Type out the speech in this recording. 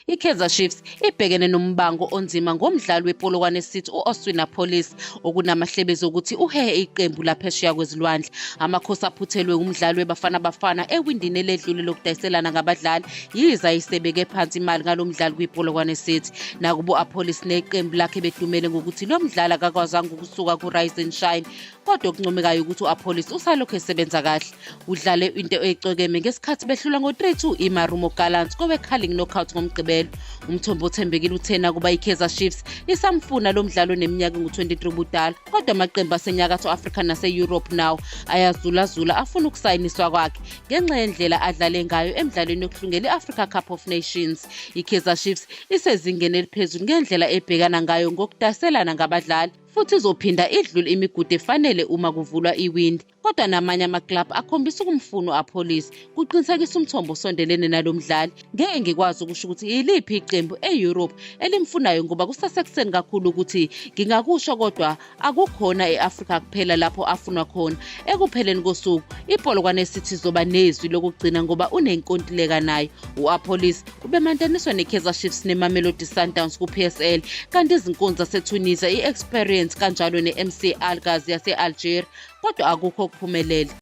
IKaizer Chiefs ibhekene nombango onzima ngomdlali wePolokwane City u-Oswin Appollis okunamahlebezi okuthi uhehe iqembu laphesheya kwezilwandle. Amakhosi aphuthelwe umdlali weBafana Bafana ewindini eledlule lokudayiselana ngabadlali yize ayisebeke phansi imali ngalo mdlali kwiPolokwane City. Nakuba u-Appollis neqembu lakhe bedumele ngokuthi lo mdlali akakwazanga ukusuka ku-Rise and Shine Kodwa okuncomekayo ukuthi u-Appollis usalokhu esebenza kahle. Udlale into ecwekeme ngesikhathi behlulwa ngo-3-2 iMarumo Gallants koweCarling Knockout ngoMgqibelo. Umthombo othembekile uthe nakuba iKaizer Chiefs isamfuna lo mdlalo oneminyaka engu-23 ubudala, kodwa amaqembu aseNyakatho Afrika nase-Europe nawo ayazulazula afuna ukusayiniswa kwakhe ngenxa yendlela adlale ngayo emdlalweni yokuhlungela i-Africa Cup of Nations. IKaizer Chiefs isezingeni eliphezulu ngendlela ebhekana ngayo ngokudayiselana ngabadlali futhi izophinda idlule imigudu efanele uma kuvulwa iwindi kodwa namanye amaklabhu akhombisa ukumfuna u-Appollis kuqinisekisa umthombo osondelene nalo mdlali. Ngeke ngikwazi ukusho ukuthi yiliphi iqembu e-Europe elimfunayo ngoba kusasekuseni kakhulu ukuthi ngingakusho kodwa akukhona e-Afrika kuphela lapho afunwa khona. Ekupheleni kosuku iPolokwane City izoba nezwi lokugcina ngoba unenkontileka nayo. U-Appollis Ubemantaniswa neKaizer Chiefs neMamelodi Sundowns kuPSL kanti izinkunzi zaseTunisia i-Experience kanjalo ne-MC Alger yase-Algeria kodwa akukho okuphumelele.